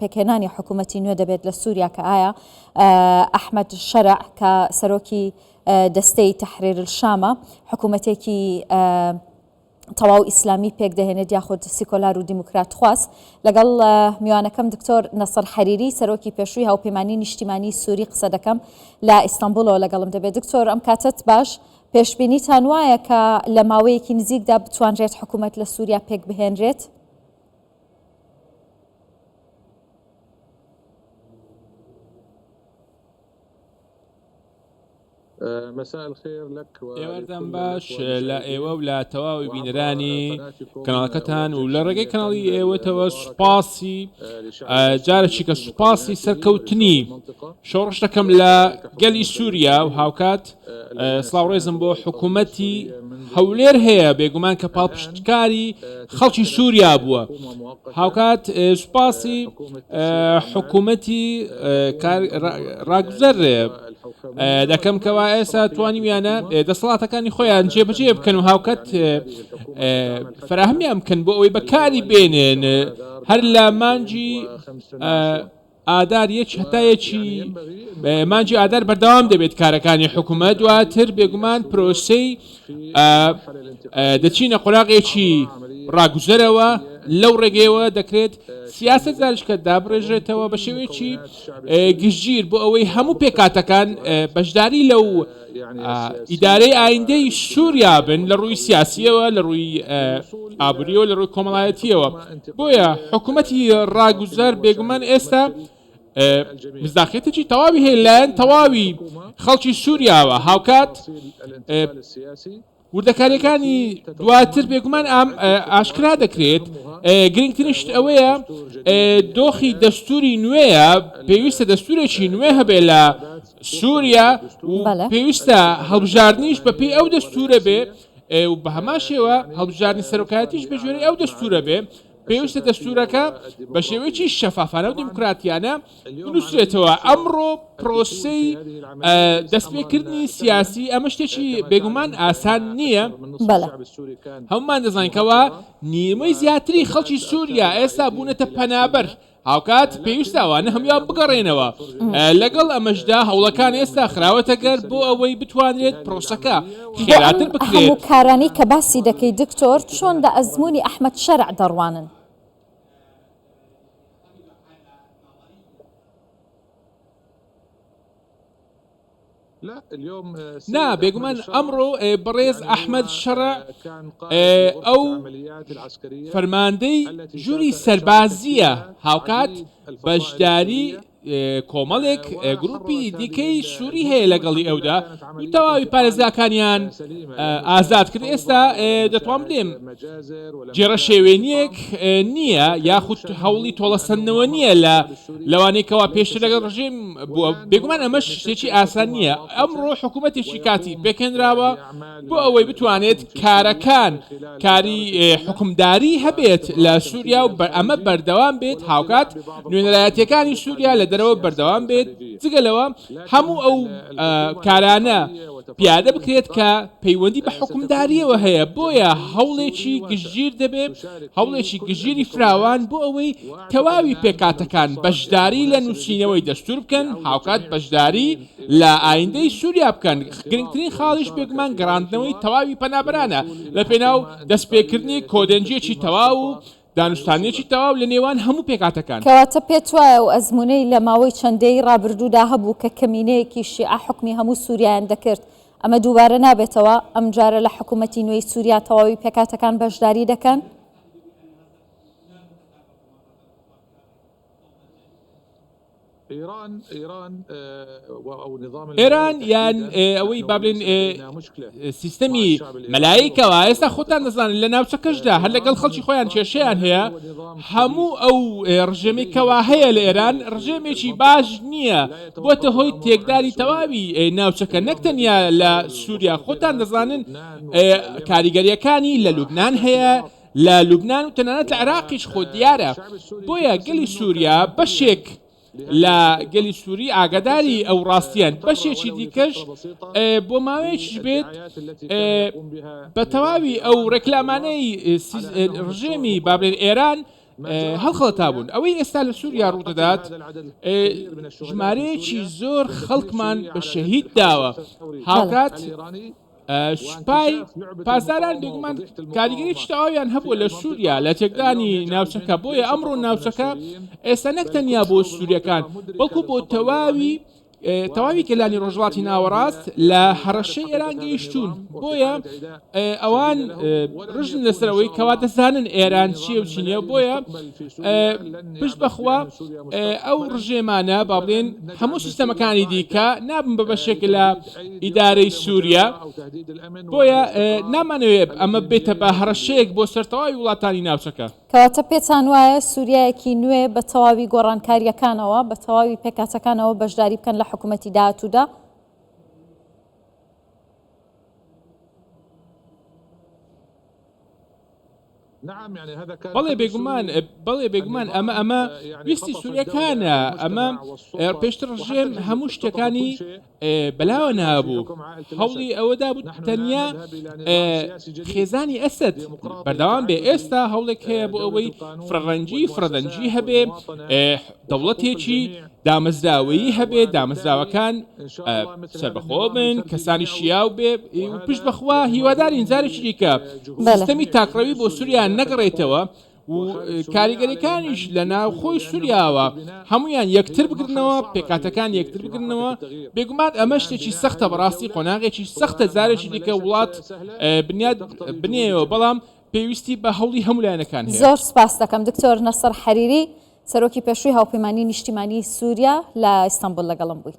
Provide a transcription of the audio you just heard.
پێکهێنانی حکوومەتی نوێ دەبێت لە سووریا کە ئایا ئەحمەد شەرع کە سەرۆکی دەستەی تەحریر الشامە حکوومەتێکی تەواو ئیسلامی پێکدەهێنێت یاخود سیکۆلار و دیموکرات خواست لەگەڵ میوانەکەم دکتۆر نەسڕ حەریری سەرۆکی پێشووی هاوپەیمانی نیشتیمانی سووری قسە دەکەم لە ئیستانبوڵەوە لەگەڵم دەبێت دکتۆر ئەم کاتت باش پێشبینیتان وایە کە لە ماوەیەکی نزیکدا بتوانرێت حکوومەت لە سووریا پێک بهێنرێت؟ ئێوارتان باش لە ئێوە و لە تەواوی بینەرانی کەناڵەکەتان و لە ڕێگەی کەناڵی ئێوەتەوە سوپاسی جارێکی کە سوپاسی سەرکەوتنی شۆڕش دەکەم لە گەلی سووریا و هاوکات سڵاو ڕێزم بۆ حکوومەتی هەولێر هەیە بێگومان کە پاڵپشتکاری خەڵکی سووریا بووە هاوکات سوپاسی حکوومەتی ڕاگوزەر دەکەم کەوا ئێستا توانیویانە دەسەڵاتەکانی خۆیان جێبەجێ بکەن و هاوکات فراهمیان بکەن بۆ ئەوەی بەکاری بێنێن هەر لە مانجی ئادار یەک هەتا یەکی مانگی ئادار بەردەوام دەبێت کارەکانی حکوومەت دواتر بێگومان پرۆسەی دەچینە قۆناغێکی ڕاگوزەرەوە لەو ڕێگەیەوە دەکرێت سیاسەت زارشکە دابڕێژێتەوە بە شێوەیەکی گشتگیر بۆ ئەوەی هەموو پێکاتەکان بەشداری لەو ئیدارەی ئایندەی سووریا بن لە ڕووی سیاسیەوە لە ڕووی ئابووریەوە لە ڕووی کۆمەڵایەتیەوە بۆیە حکوومەتی ڕاگوزەر بێگومان ئێستا مزداقیەتێکی تەواوی هەیە لایەن تەواوی خەڵکی سووریاوە هاوکات وردەکاریەکانی دواتر بێگومان ئاشکرا دەکرێت گرنگترین شت ئەوەیە دۆخی دەستوری نوێیە پێویستە دەستورێکی نوێ هەبێ لە سووریا و پێویستە هەڵبژاردنیش بەپێی ئەو دەستورە بێ و بە هەمان شێوە هەڵبژاردنی سەرۆکایەتیش بە گوێرەی ئەو دەستورە بێ پێویستە دەستورەکە بە شێوەیەکی شەفافانە و دیموکراتیانە بنووسرێتەوە ئەمڕۆ پرۆسەی دەستپێکردنی سیاسی ئەمە شتێکی بێگومان ئاسان نییە هەمومان دەزانین کەوا نیمەی زیاتری خەڵکی سووریا ئێستا بوونەتە پەنابەر هاوکات پێویستە ئەوانە هەموویان بگەڕێنەوە لەگەڵ ئەمەشدا هەوڵەکان ئێستا خراوەتە گەر بۆ ئەوەی بتوانرێت پرۆسەکە خێراتر بکرێت. هەموو کارانەی کە باسی دەکەی دکتۆر چۆن لە ئەزموونی ئەحمەد شەرع دەڕوانن؟ نا بێگومان ئەمڕۆ بەڕێز ئەحمەد شەرع ئەو فەرماندەی ژووری سەربازییە هاوکات بەشداری کۆمەڵێک گروپی دیکەی سووری هەیە لەگەڵی ئەودا و تەواوی پارێزگاکانیان ئازاد کرد ئێستا دەتوان بلێم گێڕەشێوێنییەک نییە یاخود هەوڵی تۆڵەسەندنەوە نییە لە لەوانەی کەوا پێشتر لەگەڵ ڕژێم بووە بێگومان ئەمەش شتێکی ئاسان نییە ئەمڕۆ حکوومەتێکی کاتی پێکهێنراوە بۆ ئەوەی بتوانێت کارەکان کاری حکومداری هەبێت لە سووریا و ئەمە بەردەوام بێت هاوکات نوێنەرایەتیەکانی سووریا لە دەرەوە بەردەوام بێت جگە لەوە هەموو ئەو کارانە پیادە بکرێت کە پەیوەندی بە حوکمدارییەوە هەیە، بۆیە هەوڵێکی گشتگیر دەبێت، هەوڵێکی گشتگیری فراوان بۆ ئەوەی تەواوی پێکهاتەکان بەشداری لە نووسینەوەی دەستوور بکەن، هاوکات بەشداری لە ئایندەی سووریا بکەن، گرنگترین خاڵیش بێگومان گەڕاندنەوەی تەواوی پەنابەرانە لەپێناو دەستپێکردنی کۆدەنگییەکی تەواو و دانوستاندنێکی تەواو لە نێوان هەموو پێکهاتەکان. کەواتە پێت وایە ئەو ئەزموونەی لە ماوەی چەند دەیەی ڕابردوودا هەبوو کە کەمینەیەکی شیعە حوکمی هەموو سووریایان دەکرد، ئەمە دووبارە نابێتەوە؟ ئەمجارە لە حکوومەتی نوێی سووریا تەواوی پێکهاتەکان بەشداری دەکەن؟ ئێران یان ئەوەی با بڵێن سیستەمی مەلایکەوە ئێستا خۆتان دەزانن لە ناوچەکەشدا هەر لەگەڵ خەڵکی خۆیان کێشەیان هەیە هەموو ئەو ڕژێمی کەوا هەیە لە ئێران ڕژێمێکی باش نییە بۆتە هۆی تێکداری تەواوی ناوچەکە نەک تەنیا لە سووریا خۆتان دەزانن کاریگەریەکانی لە لوبناان هەیە لە لوبنان و تەنانەت لە عێراقیش خۆ دیارە، بۆیە گەلی سووریا بەشێک لە گەلی سووری ئاگاداری ئەو ڕاستییەن، بەشێکی دیکەش بۆ ماوەیەکیش بێت بە تەواوی ئەو ڕێکلامانەی ڕژێمی با بڵێین ئێران. هەڵخەڵەتابوون. ئەوەی ئێستا لە سووریا ڕوودەدات، ژمارەیەکی زۆر خەڵکمان بە شەهید داوە، هاوکات سوپای پاسداران بێگومان کاریگەریی تەواویان هەبووە لە سووریا لە تێکدانی ناوچەکە، بۆیە ئەمڕۆ ناوچەکە ئێستا نەک تەنیا بۆ سووریەکان، بەڵکو بۆ تەواوی تەواوی گەلانی ڕۆژهەڵاتی ناوەڕاست لە هەڕەشەی ئێران گەیشتوون، بۆیە ئەوان ڕژن لەسەر ئەوەی کەوا دەزانن ئێران چییە و چی نییە، بۆیە پشت بەخوا ئەو ڕژێمانە با بڵێن هەموو سیستەمەکانی دیکە نابن بە بەشێک لە ئیدارەی سووریا، بۆیە نامانەوێت ئەمە بێتە بە هەڕەشەیەک بۆ سەر تەواوی وڵاتانی ناوچەکە. کەواتە پێتان وایە سووریایەکی نوێ بە تەواوی گۆڕانکارییەکانەوە، بە تەواوی پێکهاتەکانەوە بەشداری بکەن لە حکوومەتی داهاتوودا؟ بەڵێ بێگومان، بەڵێ بێگومان ئەمە ئەمە ویستی سووریەکانە، ئەمە پێشتر ڕژێم هەموو شتەکانی بەلاوە نابوو، هەوڵی ئەوەدا بوو تەنیا خێزانی ئەسەد بەردەوام بێ، ئێستا هەوڵێک هەیە بۆ ئەوەی فرەڕەنگی فرەدەنگی هەبێ، دەوڵەتێکی دامەزراوەیی هەبێ، دامەزراوەکان سەربەخۆ بن، کەسانی شیاو بێ و پشت بەخوا هیوادارین جارێکی دیکە سیستەمی تاکڕەوی بۆ سووریا نەگەڕێتەوە و کاریگەریەکانیش لە ناوخۆی سوریاوە هەمویان یەکتر بگرنەوە، پێکهاتەکان یەکتر بگرنەوە، بێگومان ئەمە شتێکی سەختە بەڕاستی قۆناغێکی سەختە جارێکی دیکە وڵات بنیاد بنێیەوە بەڵام پێویستی بە هەوڵی هەموو لایەنەکان هەیە. زۆر سپاست دەکەم دکتۆر نەسڕ حەریری، سەرۆکی پێشووی هاوپەیمانیی نیشتیمانیی سووریا لە ئیستەنبوڵ لەگەڵم بووی.